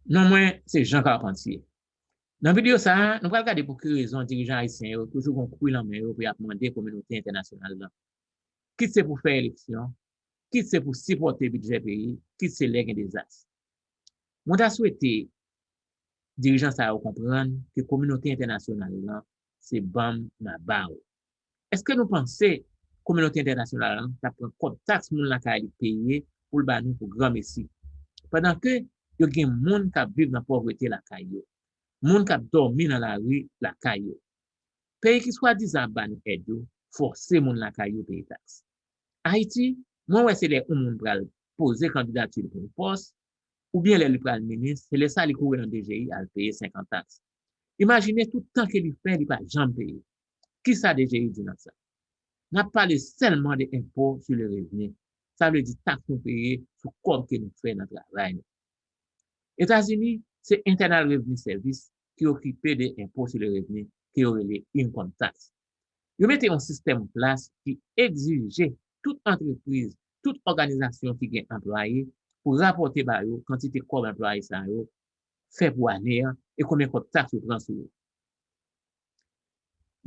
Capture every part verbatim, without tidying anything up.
Non mwen se Jean Carpentier. Nan videyo sa a, nou pral gade pou ki rezon dirijan ayisyen yo toujou gon kwi nan men yo pou y ap mande kominote entènasyonal lan, kit se pou fè eleksyon, kit se pou sipòte bidjè peyi, kit se lè gen dezas. Mwen ta swete dirijan sa yo konprann ke kominote entènasyonal lan se ban m m a ba w. Èske nou panse kominote entènasyonal lan t ap pran kòb taks moun lakay li peye pou l ba nou pou granmesi? Pandan ke yo gen moun k ap viv nan pòvrete lakay yo, moun k ap dòmi nan lari lakay yo. Peyi ki swadizan ap ba nou èd yo fòse moun lakay yo peye taks. Ayiti, mwen wè se lè yon moun pral poze kandidati l pou yon pòs, oubyen lè li pral minis, se lè sa li kouri nan D G I al peye senk an taks. Imajine tout tan ke li fè li pa janm peye. Kisa D G I di nan sa? N ap pale sèlman de enpo sou le revni. Sa vle di taks nou peye sou kòb ke nou fè nan travay nou. Etazini, se Internal Revenue Service ki okipe de enpo sou le revni ke yo rele income tax. Yo mete yon sistèm an plas ki egzije tout antrepriz, tout òganizasyon ki gen anplwaye pou rapòte ba yo kantite kòb anplwaye sa yo fè pou ane an e konbyen kòb taks yo pran sou yo.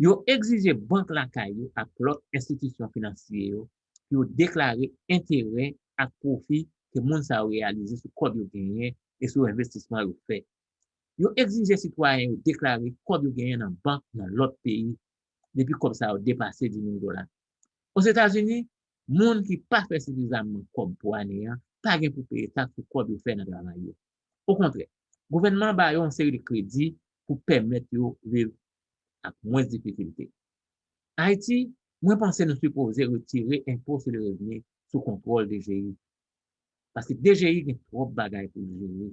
Yo egzije bank lakay yo ak lòt enstitisyon finansye yo pou yo deklare enterè ak pwofi ke moun sa yo reyalize sou kòb yo genyen e sou envestisman yo fè. Yo egzije sitwayen yo deklare kòb yo genyen nan bank nan lòt peyi depi kòb sa yo depase dis mil dola. Ozetazini, moun ki pa fè sifizamman kòb pou ane an pa gen pou peye taks sou kòb yo fè nan travay yo. Okontrè, gouvènman an ba yo yon seri de kredi pou pèmèt yo viv ak mwens difikilte. Ayiti, mwen panse nou sipoze retire enpo sou le revni sou kontwòl D G I. Paske D G I gen twòp bagay pou l jere.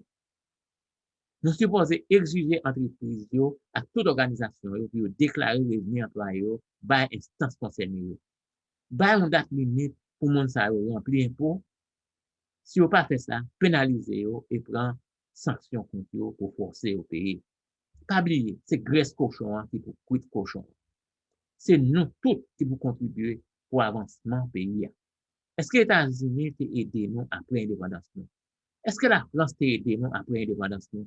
Nou sipoze egzije antrepriz yo ak tout òganizasyon yo pou yo deklare revni anplwaye yo bay enstans konsène yo. Bay yon dat limit pou moun sa yo ranpli enpo. Si yo pa fè sa, penalize yo e pran sanksyon kont yo pou fòse yo peye. Pa bliye, se grès kochon an ki pou kwit kochon an. Se nou tout ki pou kontribye pou avansman peyi a. Èske Etazini te ede nou apre endepandans nou? Èske Lafrans te ede nou apre endepandans nou?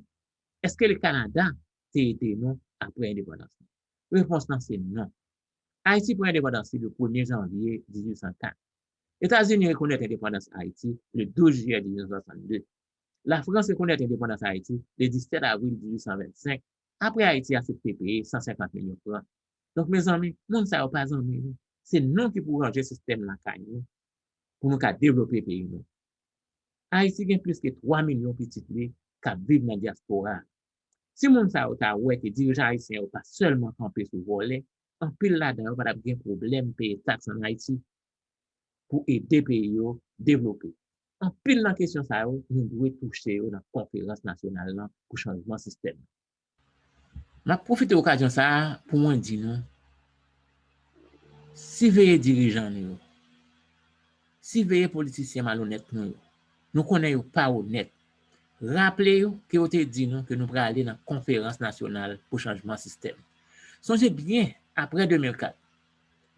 Èske le Kanada te ede nou apre endepandans nou? Repons lan se non. Ayiti pran endepandans li le premye janvye dizuit san kat. Etazini rekonèt endepandans Ayiti le douz jiyè dizuit san swasannde. Lafrans rekonèt endepandans Ayiti le disèt avril dizuit san vennsenk, apre Ayiti aksepte peye san senkant milyon fran. Donk, mezanmi, moun sa yo pa zanmi nou. Se nou ki pou ranje sistèm lakay nou pou nou ka devlope peyi nou. Ayiti gen plis ke twa milyon pitit li k ap viv nan dyaspora a. Si moun sa yo ta wè ke dirijan ayisyen yo pa sèlman kanpe sou vòlè, anpil ladan yo pa t ap gen pwoblèm peye taks ann Ayiti pou ede peyi yo devlope. Anpil nan kesyon sa yo, nou dwe touche yo nan konferans nasyonal lan pou chanjman sistèm nan. M ap pwofite okazyon sa a pou mwen di nou, siveye dirijan nou yo, siveye politisyen malonèt nou yo. Nou konnen yo pa onèt. Raple yo ke yo te di nou ke nou prale nan konferans nasyonal pou chanjman sistèm. Sonje byen, apre de mil kat,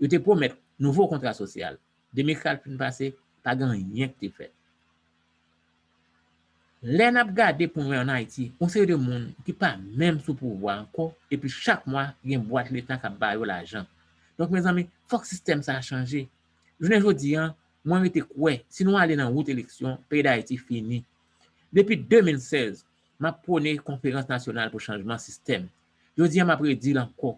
yo te pwomèt nouvo kontra sosyal. De mil kat fin pase, pa gen anyen ki te fèt. Lè n ap gade pou n wè ann Ayiti, yon seri de moun ki pa menm sou pouvwa ankò, epi chak mwa, gen bwat leta k ap ba yo lajan. Donk, mezanmi, fòk sistèm sa a chanje. Jounen jodi a, mwen rete kwè, si nou ale nan wout eleksyon, peyi Dayiti fini. Depi de mil sèz, m ap pwone konferans nasyonal pou chanjman sistèm. Jodi a, m ap redi l ankò.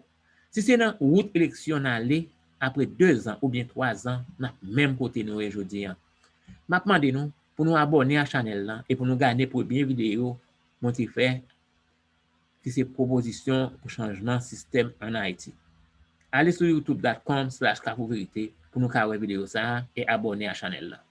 Si se nan wout eleksyon n ale, apre de zan oubyen twa zan, n ap menm kote nou ye jodi a. M ap mande nou pou nou abòne a chanèl lan e pou nou gade premye videyo mwen te fè, ki se pwopozisyon pou chanjman sistèm ann Ayiti. Ale sou youtube dot com slash kafou verite pou nou ka wè videyo sa a e abòne a chanèl lan.